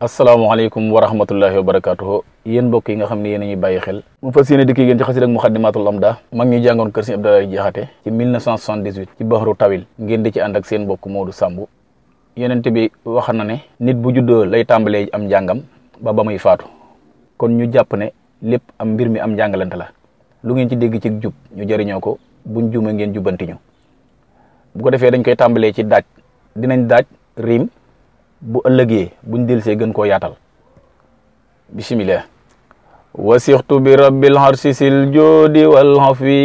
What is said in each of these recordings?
asalaamaaleykum wa rahmatullahi wa barakaatuhu yéen mbokk yi nga xam ne yéen a ñuy bàyyi xel mu fas yéene dikk yéen ci xasida ak Muxaddamatul Amdah mag ñi jàngoon kër Sëriñ Abdoulaye Jaxate ci 1978 ci Bahru Tawil ngeen di ci ànd ak seen mbokk Modou Samb yonent bi wax na ne nit bu juddoo lay tàmbalee am njàngam ba muy faatu kon ñu jàpp ne lépp am mbir mi am njàngalante la lu ngeen ci dégg ci jub ñu jëriñoo ko buñ juuma ngeen jubbanti ñu bu ko defee dañ koy tàmbalee ci daaj dinañ daaj riim bu ëllëgee buñ delsee gën koo yaatal bismillah wasixtu bi rabbil arsi sil joodi wal hafi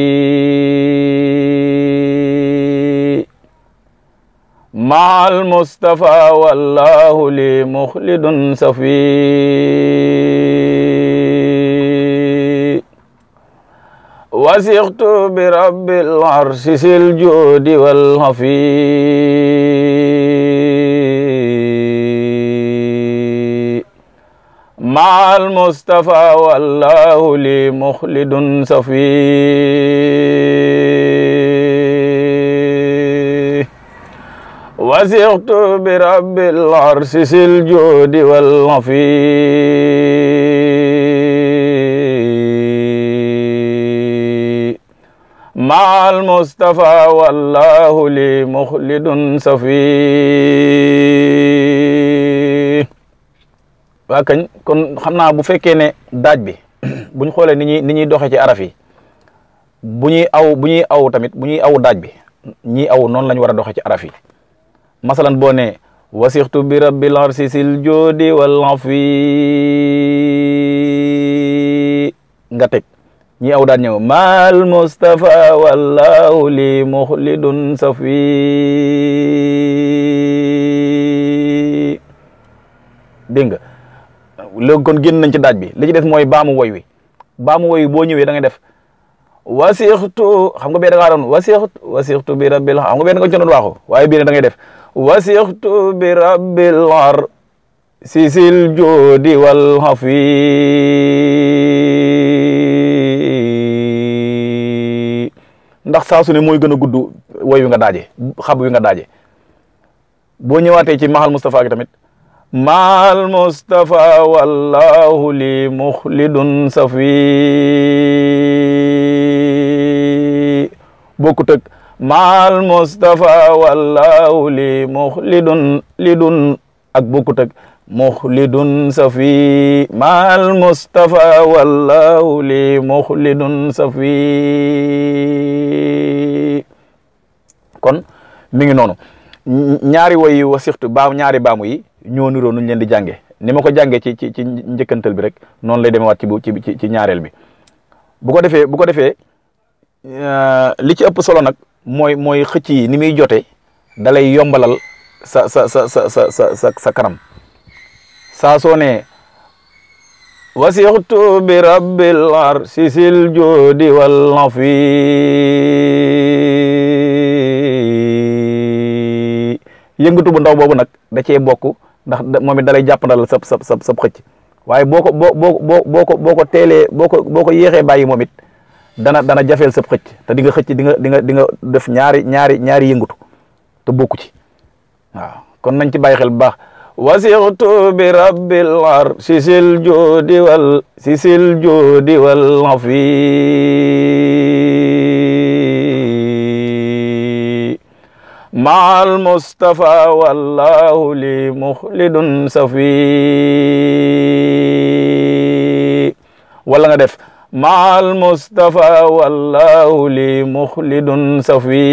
maal mustafa wallahu li muxlidun safi wasixtu bi rabbil arsi sil joodi wal hafi maal mustafa wallahu li muxlidun safi wasixtu bi rabbil arsi sil joodi wal hafi maal mustafa wallahu li muxlidun safi waa kañ kon xam naa bu fekkee ne daaj bi buñ xoolee ni ñuy doxee ci araf yi bu ñuy aw tamit bu ñuy aw daaj bi ñii aw noonu lañ war a doxee ci araf yi masalan boo ne wasixtu bi rabbil arsi sil joodi wal afi nga teg ñi aw daaj ñëw maal mustafa wallahu li muxlidun safi dégg nga léegi kon génn nañ ci daaj bi li ci des mooy baamu woy wi boo ñëwee da ngay def wasixtu xam nga bee da ngaa doon wasixtu bi rabbil xam nga bee da nga ci doon waaxu waaye bii ne da ngay def wasixtu bi rabbil ar sisil joodi wal hafi ndax saa su ne mooy gën a gudd woy wi nga daaje xab wi nga daaje boo ñëwaatee ci mahal Mustafa gi tamit maal mustafa wallahu li muxlidun safi bokkut ak maal mustafa wallahu li muxlidun lidun ak bokkut ak muxlidun safi maal mustafa wallahu li muxlidun safi kon mi ngi noonu ñaari woy wasixtu ñaari baamu yi ñoo niroo nuñ leen di jànge ni ma ko jàngee ci njëkkantal bi rek noonu lay demewaat ci ñaareel bi bu ko defee li ci ëpp solo nag mooy xëcc yi ni muy jote dalay yombalal sa kanam saa soo ne wasixtu bi rabbil arsi sil joodi wal hafi yëngatu bu ndaw boobu nag da cee bokk ndax moom it dalay jàppandal sab xëcc waaye boo ko teelee boo ko yéexee bàyyi moom it dana jafeel sab xëcc te di nga xëcc di nga def ñaari yëngatu te bokku ci waaw kon nañ ci bàyyi xel bu baax wasixtu bi rabbil arsi sil joodi wal hafi maal mustafa wallahu li muxlidun safi wala nga def maal mustafa wallahu li muxlidun safi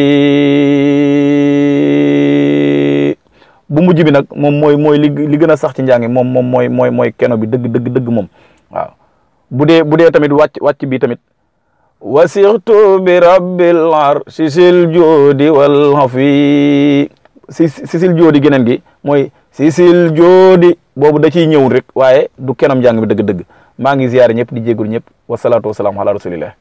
bu mujj bi nag moom mooy li gën a sax ci njàng moom mooy keno bi dëgg moom waaw bu dee tamit wàcc bi tamit wasixtu bi rabbil arsi sil joodi wal hafi sisil joodi geneen gi mooy sisil joodi boobu da ciy ñëwul rek waaye du kenam njàng bi dëgg maa ngi ziyaare ñëpp di jéggul ñëpp wasalaatu wasalaam ala rasulillah